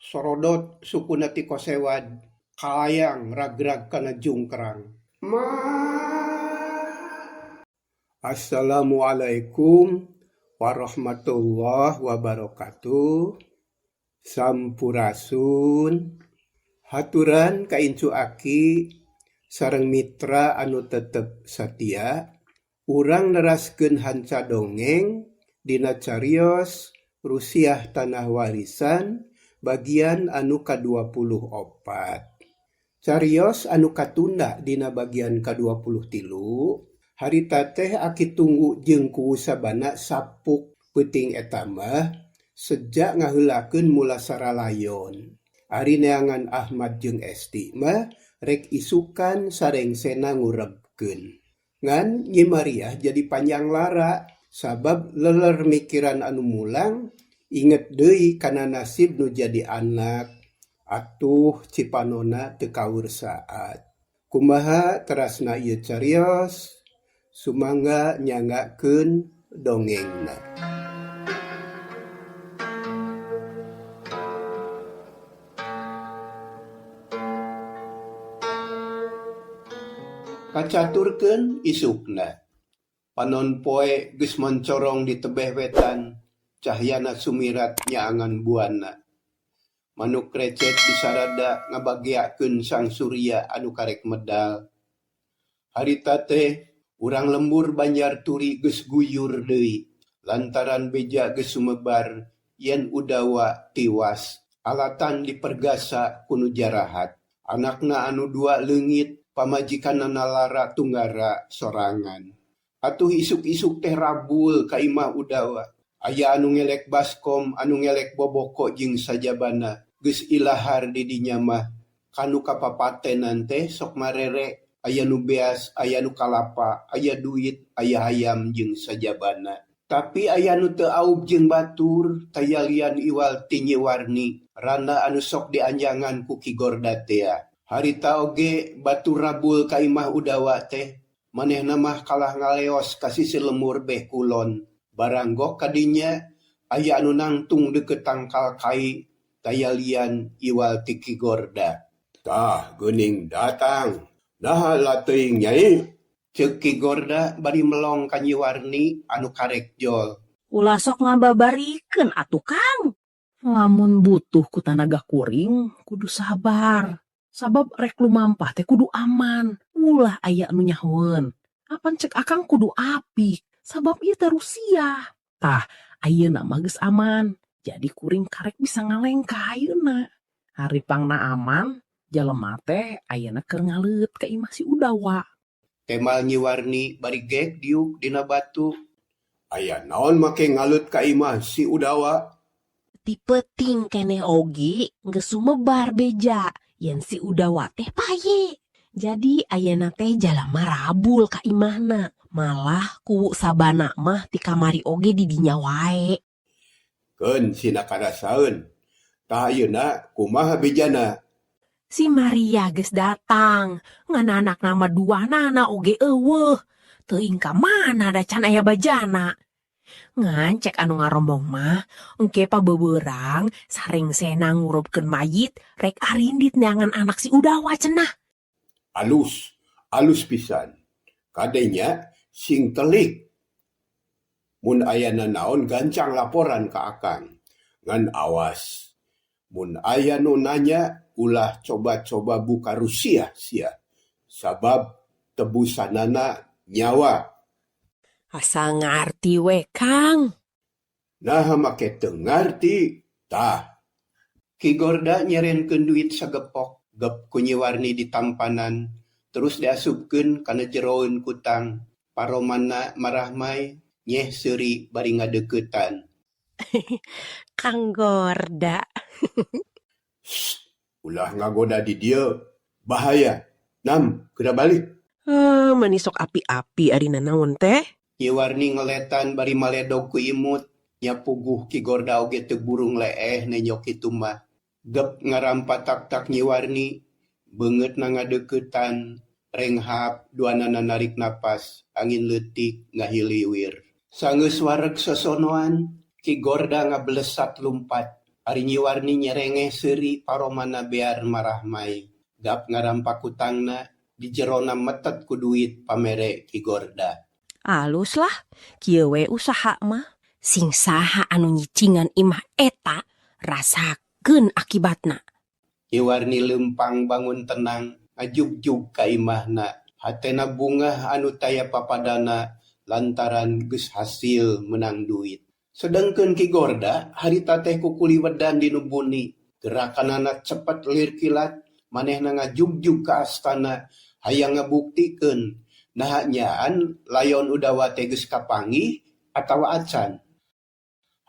Sorodot sukuna ti kosewad kalayang ragrag kana jungkrang. Assalamualaikum warahmatullahi wabarakatuh. Sampurasun. Haturan ka incu aki sareng mitra anu tetep satia. Urang neraskeun hanca dongeng dina carios Rusiah Tanah Warisan bagian anu ka-24. Carios anu katunda dina bagian ka-23 harita teh Aki Tunggu jeung Kuwu Sabana sapuk peuting eta mah seja ngaheulakeun mulasara layon. Ari neangan Ahmad jeung Esti mah rek isukan sarengsena ngurebkeun. Ngan Nyi Mariah jadi panjang lara sabab leler mikiran anu mulang inget deui kana nasib nu jadi anak. Atuh cipanona teu kaur saat. Kumaha terasna ieu carios? Sumangga nyanggakeun dongengna. Kacaturkeun isukna. Panon poe geus moncorong di tebeh wetan, cahyana sumirat nyaangan buana. Manuk recet di sarada ngabageakeun sang surya anu karek medal. Harita teh urang lembur Banjar Turi geus guyur deui lantaran beja geus sumebar yen Udawa tiwas alatan dipergasa ku nu jarahat. Anakna anu dua leungit, pamajikanana lara tunggara sorangan. Atuh isuk-isuk teh rabul ka imah Udawa. Aya anu ngelek baskom, anu ngelek boboko jeung sajabana. Geus ilahar di dinya mah. Kanu kapapatenan teh sok marere, aya nu beas, aya nu kalapa, aya duit, aya hayam jeung sajabana. Tapi aya nu teu aub jeung batur, tayalian iwal ti Nyi Warni, randa anu sok dianjangan ku Ki Gorda tea. Harita oge batur rabul ka imah Udawa teh, manehna mah kalah ngaleos ka sisih lembur beh kulon. Baranggok ka dinya, aya anu nangtung deukeut tangkal kai, tayalian iwal ti Ki Gorda. Tah geuning datang, naha lateuing Nyai? Ceuk Ki Gorda bari melong ka Nyi Warni anu karek jol. Ulah sok ngababarikeun atuh Kang. Lamun butuh ku tanaga kuring kudu sabar. Sabab rek lumampah teh kudu aman, ulah aya anu nyahoeun. Apan cek akang kudu apik, sabab ieu teh Rusiah. Tah, ayeuna mah geus aman, jadi kuring karek bisa ngalengkah ayeuna. Ari pangna aman, jalema teh ayeuna keur ngaleut ka imah si Udawa. Temal Nyi Warni bari gek diuk dina batu. Aya naon make ngaleut ka imah si Udawa? Ti peuting keneh oge geus sumebar beja yen si Udawa teh paye. Jadi ayeuna teh jalama rabul ka imahna. Malah Kuwu Sabana mah ti kamari oge di dinya wae. Keun sina karasaeun. Tah ayeuna kumaha bejana? Si Maria geus datang, ngan anakna mah duanana oge eueuh. Teuing ka mana da can aya bajana. Ngan cek anu ngarombong mah, engke pabeubeurang sarengsena ngurupkeun mayit rek arindit neangan anak si Udawa cenah. Alus, alus pisan. Kadenya sing telik. Mun aya nanaon gancang laporan ka akang. Ngan awas, mun aya nu nanya ulah coba-coba buka Rusiah sia. Sabab tebusanana nyawa. Asa ngarti we Kang. Naha make teu ngarti? Tah. Ki Gorda nyerenkeun duit sagepok, gep ku Nyi Warni ditampanan, terus diasupkeun kana jeroeun kutang. Paromanna marahmai, nyeh seuri bari ngadeuketan. Kang Gorda. Sst, ulah ngagoda di dieu. Bahaya. Nam, geura balik. Mani sok api-api ari nanaon teh? Nyi Warni ngeletan bari maledog ku imut. Nya puguh Ki Gorda oge teu burung leeh nenjo kitu mah. Gep ngarampa tak-tak Nyi Warni, beungeutna ngadeuketan, renghap duanana narik napas, angin leutik ngahiliwir. Sanggeus wareg sosonoan, Ki Gorda ngablesat lumpat. Ari Nyi Warni nyerengeh seuri paromana bear marahmai. Gap ngarampak kutangna, di jerona metet ku duit pamere Ki Gorda. Alus lah, kieu we usaha mah. Sing saha anu nyicingan imah eta, rasakeun akibatna. Nyi Warni leumpang bangun tenang ngajugjug ka imahna. Hatena bungah anu taya papadana lantaran geus hasil meunang duit. Sedengkeun Ki Gorda harita teh kukuliwedan dinu buni. Gerakanana cepet lir kilat, manehna ngajugjug ka astana hayang ngabuktikeun naha nyaan layon Udawa teh geus kapanggih atawa acan.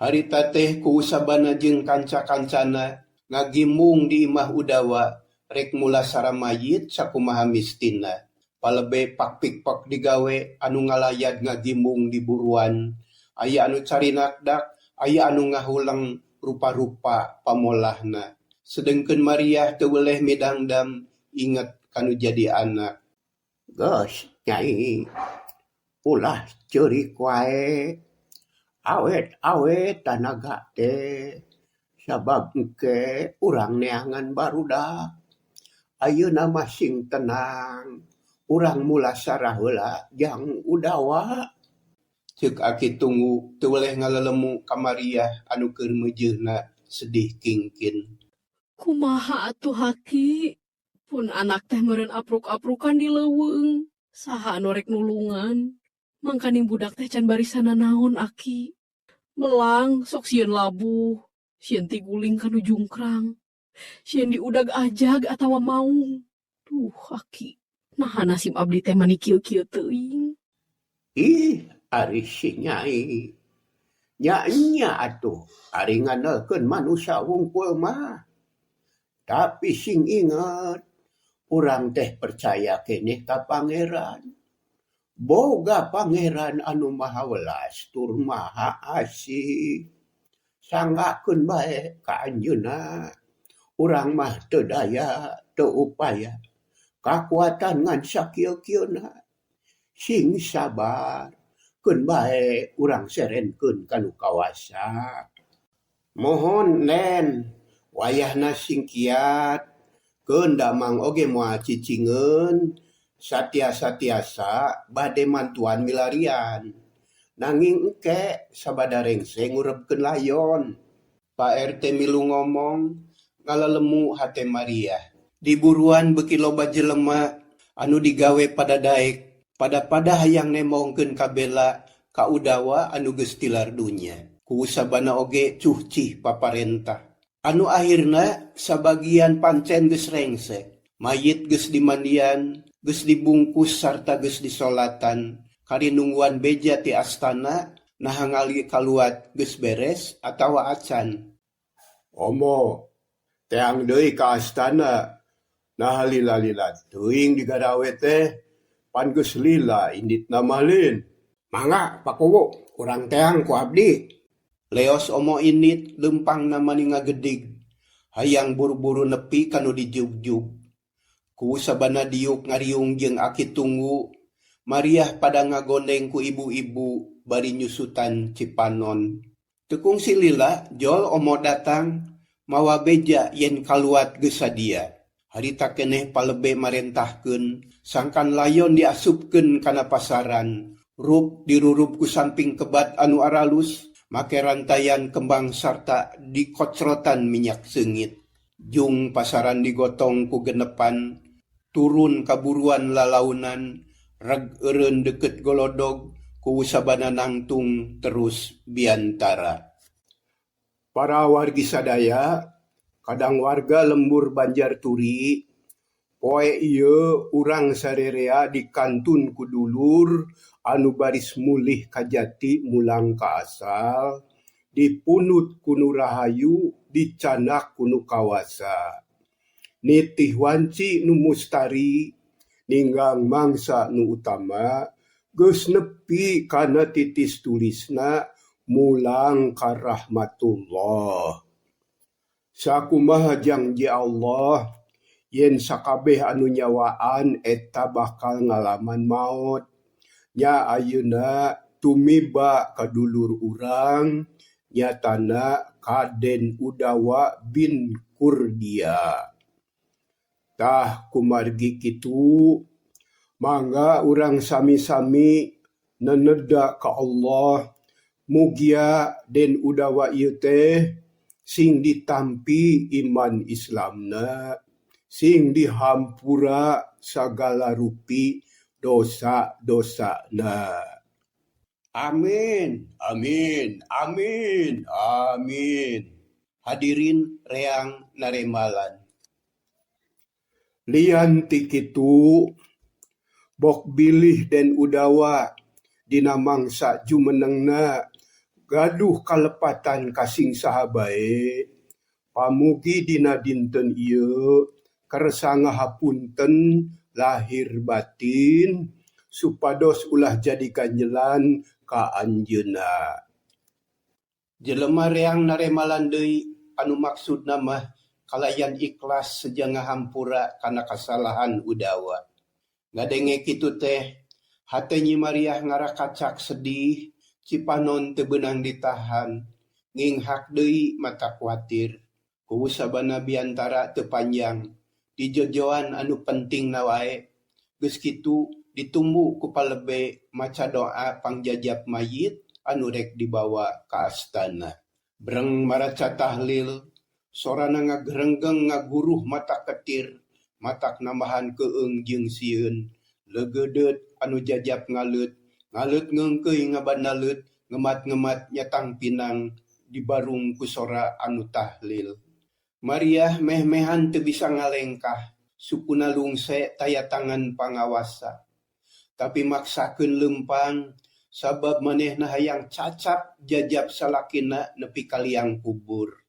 Harita teh ku usabana jeung kanca-kancana ngagimbung di imah Udawa rek mulasara mayit sakumaha mistina. Palebe pak-pik-pek digawe anu ngalayad ngagimbung di buruan. Aya anu carinakdak, aya anu ngahuleng rupa-rupa pamolahna. Sedengkeun Mariah teu weleh midangdam inget kanu jadi anak. Geus Nyai, ulah ceurik wae. Awet-awet tanaga teh sabab engke urang neangan barudak. Ayeuna mah sing tenang. Urang mulasara heula jang Udawa. Ceuk Aki Tunggu teu weleh ngalelemu ka Mariah anu keur meujeuna sedih kingkin. Kumaha atuh Haki? Pun anak teh meureun apruk-aprukan di leuweung. Saha anu rek nulungan? Mangkaning budak teh can barisana naon Aki. Melang sok sieun labuh, sieun tiguling kanu jungkrang, sieun diudag ajag atawa maung. Duh Aki, naha nasib abdi teh mani kieu-kieu teuing. Ih, ari si Nyai. Nya-nya atuh, ari ngandelkeun manusa wungkul mah. Tapi sing inget, urang teh percaya keneh ka Pangeran. Boga Pangeran anu maha welas tur maha asih. Sanggakeun bae ka anjeunna. Urang mah teu daya, teu upaya. Kakuatan ngan sakieu-kieuna. Sing sabar, keun bae urang serenkeun ka nu kawasa. Mohon Nen, wayahna sing kiat. Keun damang oge moal cicingeun. Satiasa-tiasa bade mantuan milarian. Nanging engke sabada rengse ngurebkeun layon. Pak RT milu ngomong, ngalelemu hate Mariah. Di buruan beuki loba jelema anu digawe pada daek, pada-pada hayang nembongkeun kabela ka Udawa anu geus tilar dunya. Ku usabana oge cuhcih paparentah. Anu akhirna sabagian pancen geus rengse. Mayit geus dimandian, geus dibungkus sarta geus disolatan. Kari nungguan beja ti astana, naha ngali kaluat geus beres atawa acan. Omo, teang deui ka astana. Naha lila-lila teuing digarawe teh, pan geus lila inditna mah lin. Mangga Pak Kuwu, urang teang ku abdi. Leos omo indit leumpangna mani ngagedig. Hayang buru-buru nepi kanu dijugjug. Ku sabana diuk ngariung jeung Aki Tunggu, Mariah pada ngagondeng ku ibu-ibu bari nyusutan cipanon. Teu kungsi lila jol omo datang mawa beja yen kaluat geus sadia. Harita keneh palebe marentahkeun sangkan layon diasupkeun kana pasaran. Rup dirurup ku samping kebat anu aralus, make rantayan kembang sarta dikocrotan minyak seungit. Jung pasaran digotong ku genepan, turun kaburuan lalaunan, reg eureun deukeut golodog, ku sabana nangtung terus biantara. Para wargi sadaya, kadang warga lembur Banjar Turi, poe ieu urang sarerea dikantun ku dulur anu baris mulih ka jati mulang ka asal, dipunut ku nu rahayu, dicanak ku nu kawasa. Nitih wanci nu mustari, ninggang mangsa nu utama, geus nepi kana titis tulisna mulang ka rahmatullah. Sakumaha janji Allah, yen sakabeh anu nyawaan eta bakal ngalaman maot. Nya ayeuna tumiba ka dulur urang Nyatana ka Den Udawa bin Kurdia. Tah kumargi kitu mangga urang sami-sami neneda ka Allah mugia Den Udawa ieu teh sing ditampi iman Islamna, sing dihampura sagala rupi dosa-dosana. Amin, amin, amin, amin. Hadirin reang naremalan. Lian ti kitu bok bilih Den Udawa dina mangsa jumenengna gaduh kalepatan ka sing saha bae. Pamugi dina dinten ieu kersa ngahapunten lahir batin supados ulah jadi ganjelan ka anjeunna. Jelema reang naremalan deui anu maksudna mah kalayan ikhlas seja ngahampura kana kasalahan Udawa. Ngadenge kitu teh hate Nyi Mariah ngarakacak sedih, cipanon teu beunang ditahan, nginghak deui mata kuatir. Kuwu sabana biantara teu panjang, dijojoan anu pentingna wae. Geus kitu ditumbu ku palebe maca doa pangjajap mayit anu rek dibawa ka astana. Breng maraca tahlil, sorana ngagerenggeng ngaguruh mata ketir, matak nambahan keung jeung sieun. Leugeudeut anu jajap ngaleut, ngaleut ngeungkeuy ngabandaleut, ngemat-ngemat nyatang pinang dibarung ku sora anu tahlil. Mariah meh-mehan teu bisa ngalengkah, sukuna lungse taya tangan pangawasa. Tapi maksakeun leumpang, sabab manehna hayang cacap jajap salakina nepi ka liang kubur.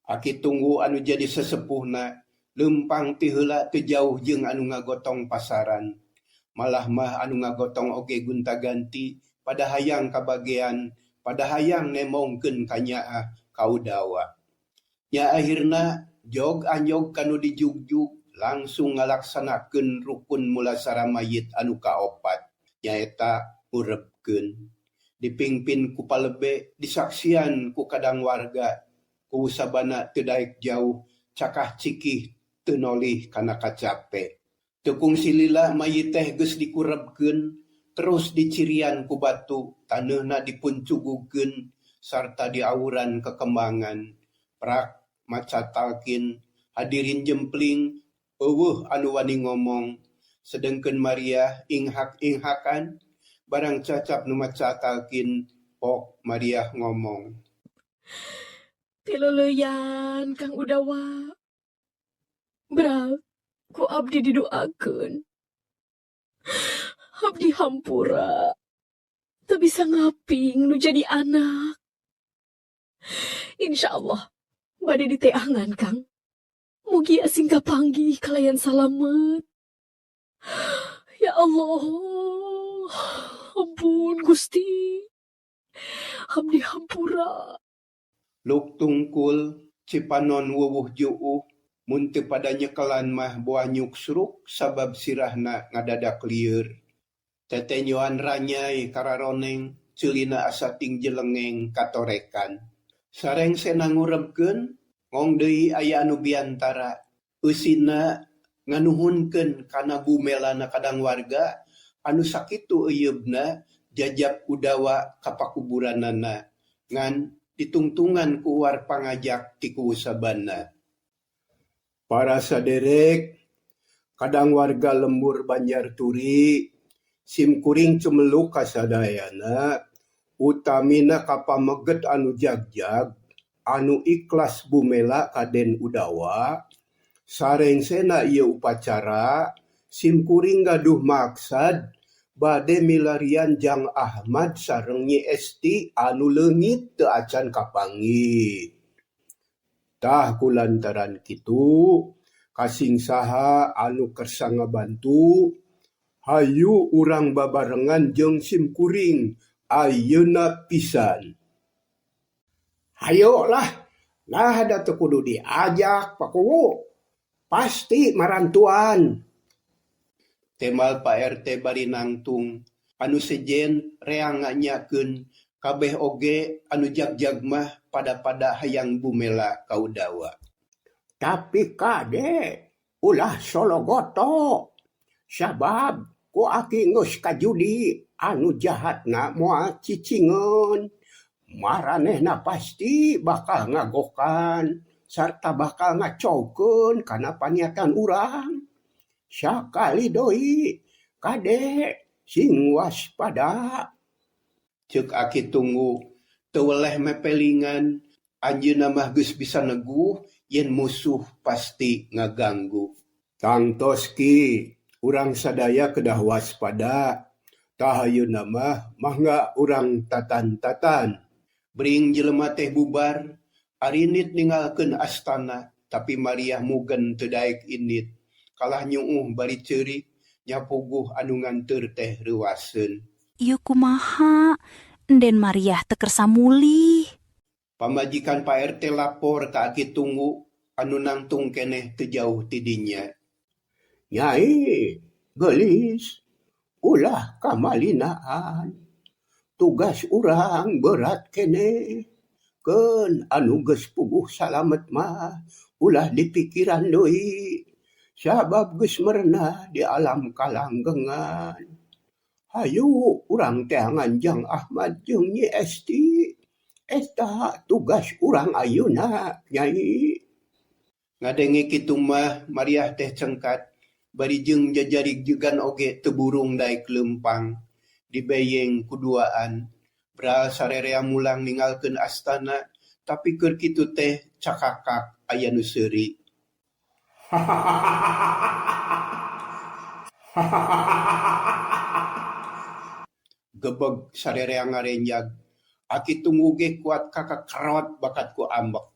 Aki tunggu anu jadi sesepuhna, leumpang ti heula teu jauh jeung anu ngagotong pasaran. Malah mah anu ngagotong oge gunta-ganti pada hayang kabagean, pada hayang nemongkeun kanyaah ka Udawa. Nya akhirna jog anjog kanu dijugjug langsung ngalaksanakeun rukun mulasara mayit anu kaopat, nyaeta ngurebkeun. Dipingpin ku palebe, disaksian ku kadang warga, ku sabana teu daek jauh, cakah cikih teu nolih kana kacape. Teu kungsi lila mayit teh geus dikurebkeun, terus dicirian ku batu, taneuhna dipuncugugkeun sarta diawuran kekembangan. Prak maca talkin, hadirin jempling, eueuh anu wani ngomong. Sedengkeun Maria inghak-inghakan, barang cacap nu maca talkin, pok Maria ngomong. Pileleuyan Kang Udawa. Brak, ku abdi didoakeun. Abdi hampura. Teu bisa ngaping nu jadi anak. Insyaallah bade diteangan Kang. Mugi asing kapanggih kalayan salamet. Ya Allah, ampun Gusti. Abdi hampura. Luk tungkul cipanon wuwuh juuh mun teu pada nyekelan mah boa nyuksruk sabab sirahna ngadadak lieur. Tetenyoan ranyai kararoneng ceulina asa ting jelengeng katorekan. Sarengsena ngurebkeun ngong deui aya anu biantara. Eusina nganuhunkeun kana bumelana kadang warga anu sakitu euyebna jajap Udawa ka pakuburanana ngan ditungtungan ku uar pangajak ti kuwusabana. Para saderek kadang warga lembur Banjar Turi sim kuring cumeluk kasadayana utamina ka pameget anu jagjag anu ikhlas bumela ka Den Udawa sarengsena ieu upacara sim kuring gaduh maksad bade milarian Jang Ahmad sareng Nyi Esti anu leungit teu acan kapanggih. Tah kulantaran kitu kasing saha anu kersa ngabantu hayu urang babarengan jeung sim kuring ayeuna pisan. Hayo lah, nah da teu kudu diajak Pak Kuwu. Pasti marantuan. Temal Pak RT bari nangtung, anu sejen reang nganyakeun, kabeh oge anu jagjag mah pada-pada hayang bumela ka Udawa. Tapi kade ulah sologoto sabab ku aki geus kajudi anu jahatna moal cicingeun. Maranehna pasti bakal ngagokan sarta bakal ngacaukeun kana paniatan urang. Sakali deui kade sing waspada. Ceuk Aki Tunggu teu weleh mepelingan anjeunna mah geus bisa neguh yen musuh pasti ngaganggu. Tangtos Ki, urang sadaya kedah waspada. Tah ayeuna mah mangga urang tatan-tatan. Bring jelema teh bubar, arinit ninggalkeun astana, tapi Mariah mugen teu daek indit. Kalah nyuuh bari ceurik, nya puguh anu nganteur teh reuwaseun. Ieu kumaha? Enden Mariah teu kersa mulih. Pamajikan Pak RT lapor ka Aki Tunggu anu nangtung keneh teu jauh ti dinya. Nyai, geulis, ulah kamalinaan. Tugas urang berat keneh. Keun anu geus puguh salamet mah ulah dipikiran deui. Sabab geus merenah di alam kalanggengan. Hayu urang teangan Jang Ahmad jeung Nyi Esti. Eta tugas urang ayeuna, Nyai. Ngadenge kitu mah Mariah teh cengkat bari jeung jajarigjegan oge teu burung daek leumpang. Dibeyeng ku duaan. Bral sarerea mulang ninggalkeun astana, tapi keur kitu teh cakakak aya nu seuri. Gebeg sarerea ngarenjag. Aki Tunggu ge kuat kakakerot bakat ku ambek.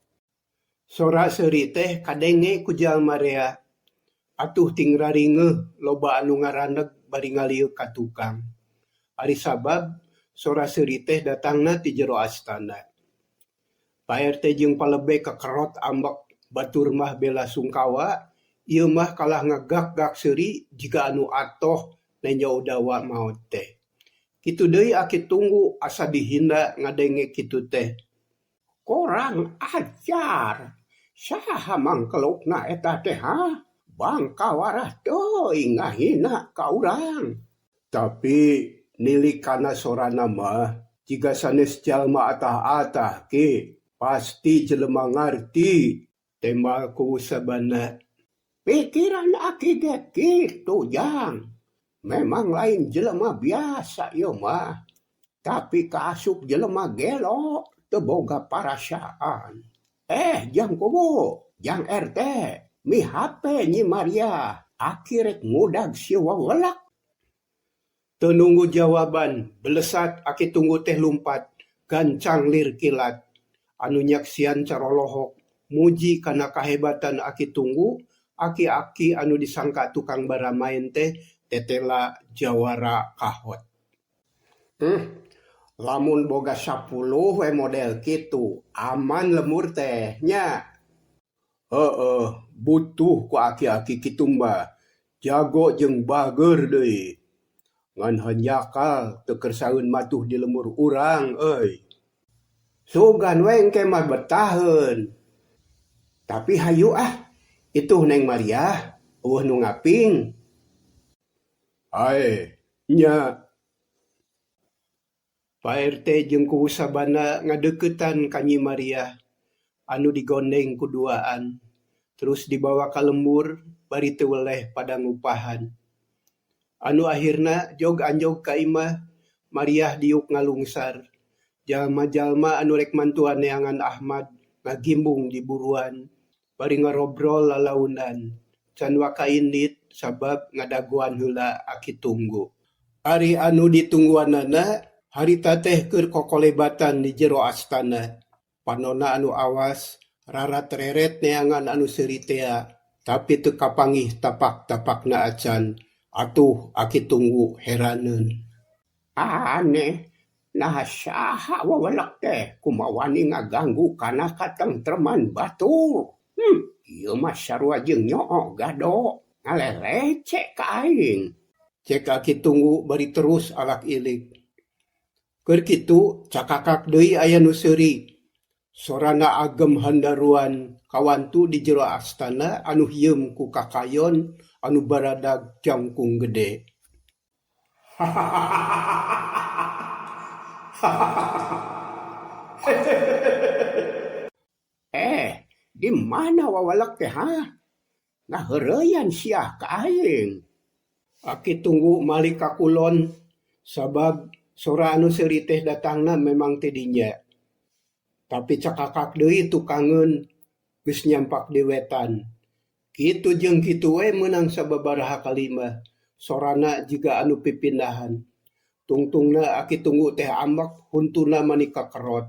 Sora seuri teh kadenge ku jalma rea. Atuh ting raringeuh loba anu ngaraneg bari ngalieu ka tukang. Ari sabab sora seuri teh datangna ti jero astana. Pak RT jeung palebe kekerot ambek batur mah bela sungkawa, ieu mah kalah ngagak-gak seuri jiga anu atoh nenjo Udawa maot teh. Kitu deui Aki Tunggu asa dihinda ngadenge kitu teh. Korang ajar. Saha mangkelukna eta teh ha? Bangka warah teuing ngahina ka urang. Tapi nilik kana sorana mah jiga sanes jalma atah-atah ki pasti jelema ngarti tembal ku sabana. Pikiran aki ge kitu Jang. Memang lain jelema biasa ieu mah, tapi kaasup jelema gelo teu boga parasaan. Jang Kubu, Jang RT, mi hape Nyi Maria, aki rek ngudag si wawelak. Teu nunggu jawaban, belesat Aki Tunggu teh lumpat, gancang lir kilat. Anu nyaksian carolohok, muji kana kahebatan Aki Tunggu, aki-aki anu disangka tukang baramaen teh tetela jawara kahot. Lamun boga 10 we model kitu, aman lemur teh nya. Heeh, butuh ku aki-aki kitu mah, jago jeung bager deui. Ngan hanjakal teu kersaeun matuh di lemur urang euy. Sugan we engke mah betaheun. Tapi hayu ah, ituh Neng Maria, eueuh nu ngaping. Ae, nya. Pak RT jeung kuwu sabana ngadeuketan ka Nyi Maria anu digondeng ku duaan, terus dibawa ka lembur bari teu weleh pada ngupahan. Anu akhirna jog anjog ka imah, Mariah diuk ngalungsar. Jalma-jalma anu rek mantuan neangan Ahmad ngagimbung di buruan, bari ngarobrol lalaunan. Can waka indit sabab ngadagoan heula Aki Tunggu. Ari anu ditungguanana harita teh keur kokolebatan di jero astana. Panona anu awas rarat-reret neangan anu seuri tea, tapi teu kapanggih tapak-tapakna acan. Atuh Aki Tunggu heraneun. Aneh, nah saha wawelek teh kumawani ngaganggu kana katengtreman batur. Ieu mah sarua jeung nyoo gado, ngalelecek ka aing. Cek Aki Tunggu bari terus alak ilik. Keur kitu cakakak deui aya nu seuri. Sorana agem handaruan kawantu di jero astana anu hieum ku kakayon anu baradag jangkung gede. Eh, di mana wawalak teh ha? Ngaheureyan sia ka aing. Aki Tunggu malik ka kulon sabab sora anu seuri teh datangna memang ti dinya. Tapi cakakak deui tukangeun geus nyampak di wetan. Kitu jeung kitu we meunang sababaraha kali mah sorana jiga anu pipindahan. Tungtungna Aki Tunggu teh ambek huntuna mani kakerot.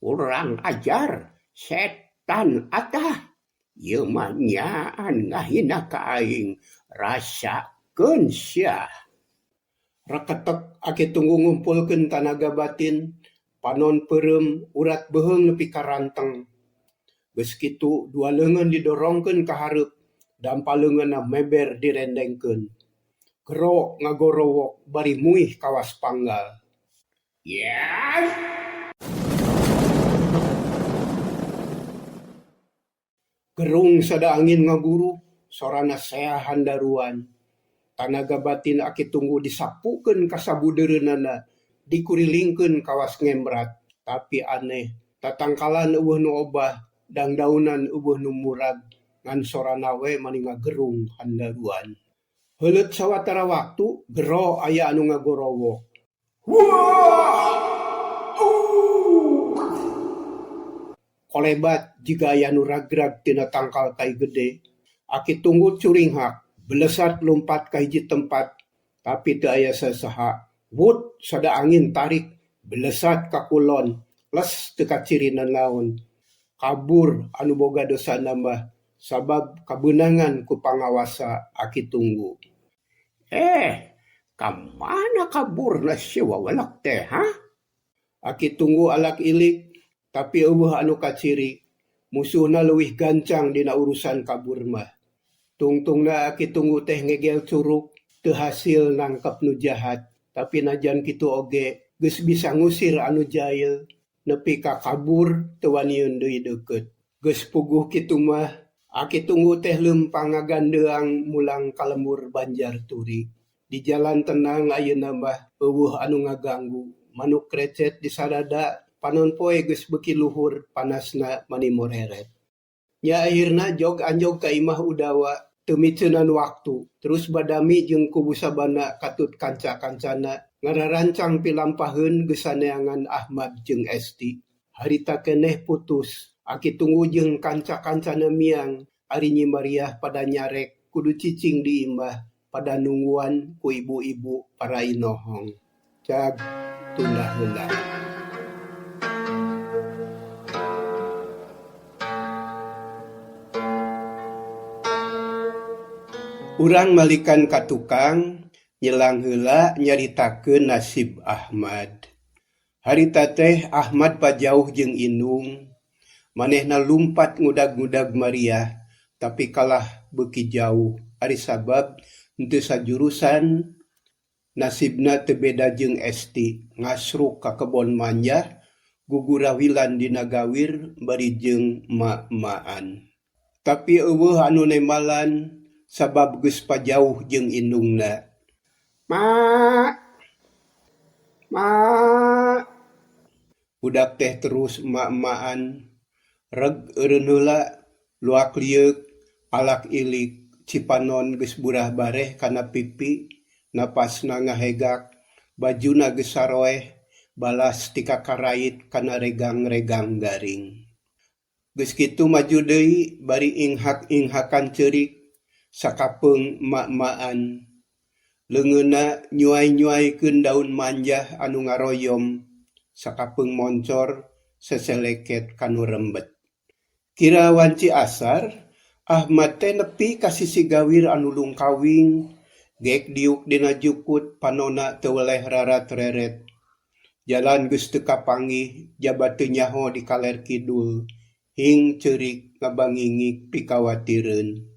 Kurang ajar, setan atah. Ieu mah nyaan ngahina ka aing, rasakeun sia. Reketek Aki Tunggu ngumpulkeun tanaga batin, panon peureum, urat beuheung nepi ka ranteng. Geus kitu dua leungeun didorongkeun ka hareup, dampa leungeunna meber direndengkeun. Gero ngagorowok bari muih kawas panggal. Gerung sada angin ngaguruh, sorana sea handaruan. Tanaga batin Aki Tunggu disapukeun ka sabudeureunana, dikurilingkeun kawas ngembrat. Tapi aneh, tatangkalan euweuh nu obah, dangdaunan euweuh nu murag, ngan sorana we mani ngagerung handaruan. Heuleut sawatara waktu, gero aya anu ngagorowok. Kolebat jiga aya nu ragrag tina tangkal kai gede. Aki Tunggu curinghak, belesat lumpat ka hiji tempat, tapi teu aya sasaha. Wut sada angin tarik, belesat ka kulon, les teu kaciri nanaon. Kabur anu boga dosana mah, sabab kabeunangan ku pangawasa Aki Tunggu. Eh, ka mana kaburna si wawalak teh ha? Aki Tunggu alak ilik, tapi euweuh anu kaciri. Musuhna leuwih gancang dina urusan kabur mah. Tungtungna Aki Tunggu teh ngegel curuk, teu hasil nangkep nu jahat. Tapi najan kitu oge, geus bisa ngusir anu jail, nepi ka kabur teu waniun deui deukeut. Geus puguh kitu mah, Aki Tunggu teh leumpang ngagandeang mulang ka lembur Banjar Turi. Di jalan tenang ayeuna mah, euweuh anu ngaganggu. Manuk recet disarada, panon poe geus beuki luhur, panasna mani moreret. Nya ahirna jog anjog ka imah Udawa, teu miceunan waktu, terus badami jeung kubu sabana katut kanca-kancana ngararancang pilampaheun geusan neangan Ahmad jeung Esti. Harita keneh putus, Aki Tunggu jeung kanca-kancana miang, ari Nyi Mariah pada nyarek kudu cicing di imah pada nungguan ku ibu-ibu para inohong. Cag tunda heula. Urang malikan ka tukang, nyelang heula nyaritakeun nasib Ahmad. Harita teh Ahmad pajauh jeung indung, manehna lumpat ngudag-ngudag Mariah, tapi kalah beuki jauh ari sabab henteu sajurusan. Nasibna teu beda jeung Esti, ngasruk ka kebon manjah, gugurawilan dina gawir bari jeung ma-maan. Tapi euweuh anu nembalan sabab geus pajauh jeung indungna. Ma! Ma! Budak teh terus ma-maan. Reg eureun heula, luak lieuk, alak ilik, cipanon geus burah bareh kana pipi, napasna ngahegak, bajuna geus saroeh, balas ti kakarait kana regang-regang garing. Geus kitu maju deui bari inghak-inghakan ceurik, sakapeung ma-maan. Leungeunna nyuai-nyuaikeun daun manjah anu ngaroyom, sakapeung moncor seseleket ka nu rembet. Kira wanci asar, Ahmad teh nepi ka sisi gawir anu lungkawing, geek diuk dina jukut panonna teu weleh rarat-reret. Jalan geus teu kapanggih jaba teu nyaho di kaler kidul, hing ceurik ngabangingik pikawatireun.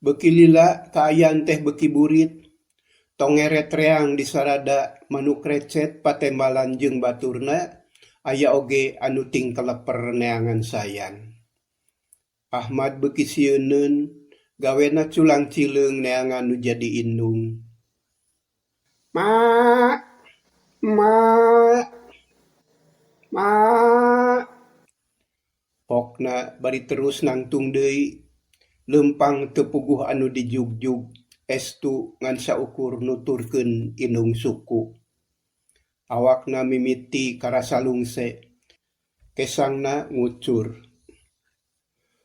Beuki lila kaayaan teh beuki burit, tongeret reang disarada, manuk recet patembalan jeung baturna Aya oge anu tingkeleper neangan sayang. Ahmad beuki sieuneun, gawena culang-cileung neangan nu jadi indung. Mak, mak, mak. Pokna bari terus nangtung deui, leumpang teu puguh anu dijugjug, estu ngan saukur nuturkeun indung suku. Awakna mimiti karasa lungse, kesangna ngucur.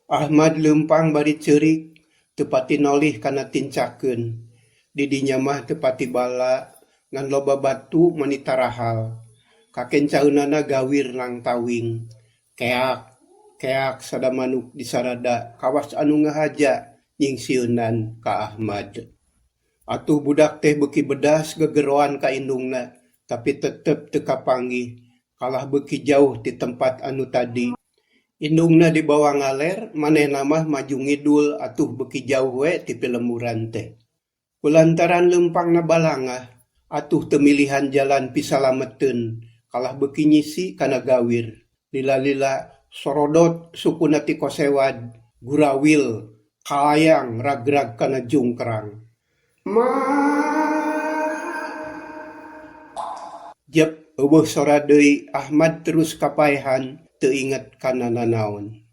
Ahmad leumpang bari ceurik, teu pati nolih kana tincakeun. Di dinya mah teu pati bala, ngan loba batu mani tarahal. Kakencaeunana gawir nangtawing. Keak, keak sada manuk disarada kawas anu ngahaja nyingsieunan ka Ahmad. Atuh budak teh beuki bedas gegeroan ka indungna, tapi tetep teu kapanggih, kalah beuki jauh ti tempat anu tadi. Indungna dibawa ngaler, manehna mah maju ngidul atuh beuki jauh we ti pilemburan teh. Kulantaran leumpangna balangah, atuh teu milihan jalan pisalameteun, kalah beuki nyisi kana gawir. Lila-lila sorodot sukuna ti kosewad, gurawil, kalayang ragrag kana jungkrang. Jep eueuh sora deui, Ahmad terus kapaehan teu inget kana nanaon.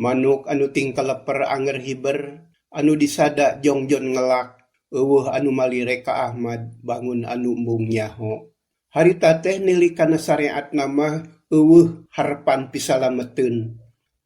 Manuk anu tingkeleper anger hiber, anu disada jongjon ngelak, eueuh anu malirek ka Ahmad bangun anu embung nyaho. Harita teh nilik kana sareatna mah eueuh harepan pisalameteun.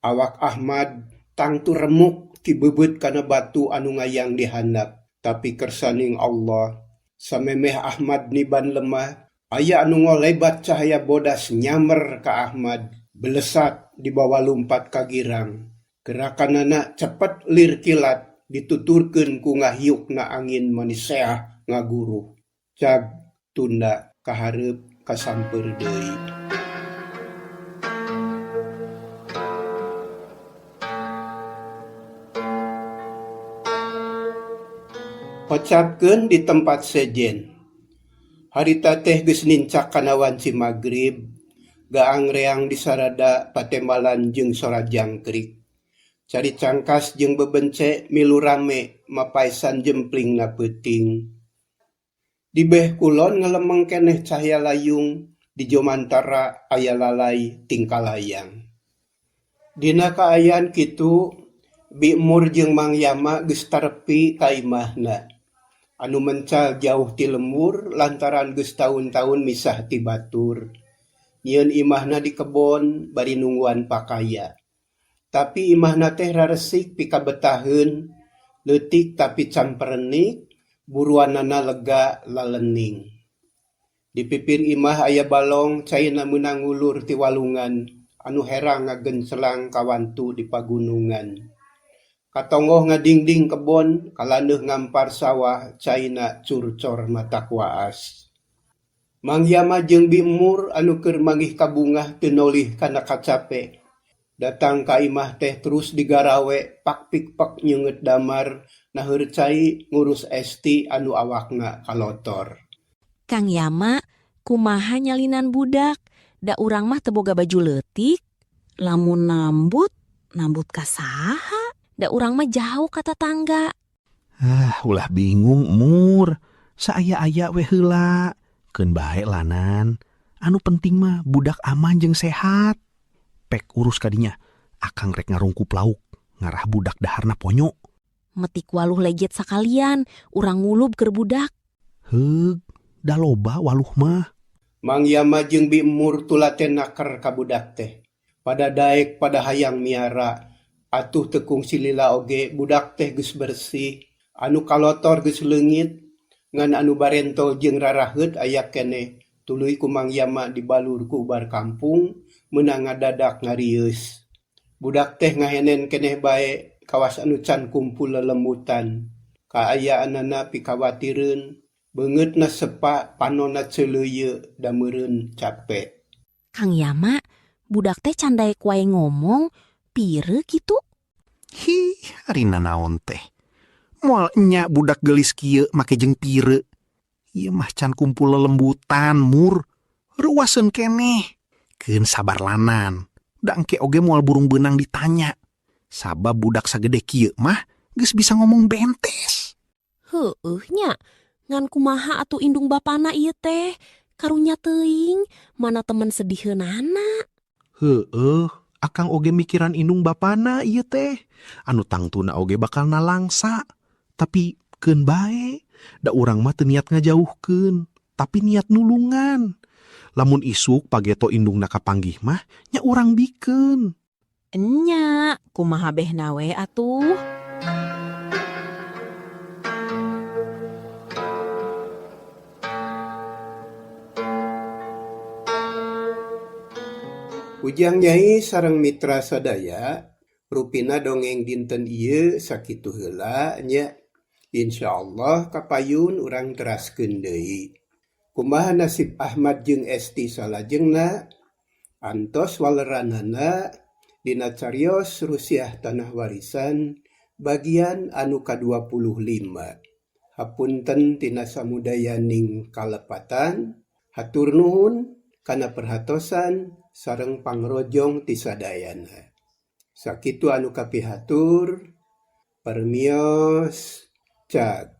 Awak Ahmad tangtu remuk ti beubeut kana batu anu ngayang di handap. Tapi kersaning Allah, samemeh Ahmad niban lemah, aya anu ngolebat cahaya bodas nyamer ka Ahmad, belesat dibawa lumpat ka girang. Gerakanana cepet lir kilat, dituturkeun ku ngahiukna angin mani seah ngaguruh. Cag tunda kahareup kasampeur deui. Pecapkeun di tempat sejen. Harita teh geus nincak kana wanci magrib, gaang reang disarada patembalan jeung sora jangkrik. Cari cangkas jeung bebence milu rame mapaesan jemplingna peuting. Di beh kulon ngalemeng keneh cahaya layung, di jomantara aya lalai tingkalayang. Dina kaayaan kitu, Bi Mur jeung Mang Yama geus tarepi ka imahna. Anu mencal jauh ti lembur lantaran geus taun-taun misah ti batur. Nyieun imahna di kebon bari nungguan pakaya. Tapi imahna teh raresik pikabetaheun, leutik tapi camperenik, buruanana lega lalening. Di pipir imah aya balong caina meunang ngulur ti walungan, anu herang ngagencelang kawantu di pagunungan. Katonggoh ngadingding kebon, kalandeuh ngampar sawah, caina curcor matak waas. Mang Yama jeung Bi Mur anu keur manggih kabungah teu nolih kana kacape. Datang ka imah teh terus digarawe, pak pik pek nyeungeut damar, naheur cai ngurus Esti anu awakna kalotor. Kang Yama, kumaha nyalinan budak? Da urang mah teu boga baju leutik. Lamun nambut, nambut ka saha? Da urang mah jauh ka tatangga. Ah, ulah bingung Mur. Saaya-aya we heula. Keun bae lanan. Anu penting mah budak aman jeung sehat. Pek urus kadinya. Akang rek ngarungkup lauk, ngarah budak daharna ponyo. Metik waluh leget sakalian, urang ngulub keur budak. Heug, da loba waluh mah. Mang Yama jeung Bi Mur tulaten naker ka budak teh. Pada daek pada hayang miara. Atuh teu kungsi lila oge budak teh geus bersih, anu kalotor geus leungit, ngan anu barentol jeung raraheut aya keneh. Tuluy ku Mang Yama dibalur ku ubar kampung, meunang ngadadak ngarieus. Budak teh ngahenen keneh bae kawas anu can kumpul lelembutan. Kaayaanana pikawatireun, beungeutna sepa, panonna ceuleuyeu, da meureun cape. Kang Yama, budak teh can daek wae ngomong, pire kitu? Hi, ari nanaon teh. Moal enya budak geulis kieu make jeung pire. Ieu mah can kumpul lelembutan, Mur. Reuaseun keneh. Keun sabar lanan. Da engke oge moal burung beunang ditanya. Sabab budak sagede kieu mah geus bisa ngomong bentes. Heueuh nya, ngan kumaha atuh indung bapana ieu teh? Karunya teuing, mana temen sediheunana. Heueuh, akang oge mikiran indung bapana ieu teh. Anu tangtuna oge bakal nalangsa. Tapi keun bae, da urang mah teu niat ngajauhkeun, tapi niat nulungan. Lamun isuk pageto indungna kapanggih mah nya urang bikeun. Enya, kumaha behna we atuh? Ujang Nyai sareng mitra sadaya, rupina dongeng dinten ieu sakitu heula nya. Insyaallah kapayun urang teraskeun deui. Kumaha nasib Ahmad jeung Esti salajengna? Antos waleranana dina carios Rusiah Tanah Warisan bagian anu ka-25. Hapunten tina samudayaning kalepatan, hatur nuhun kana perhatosan sareng pangrojong ti sadayana. Sakitu anu kapihatur, permios, cag.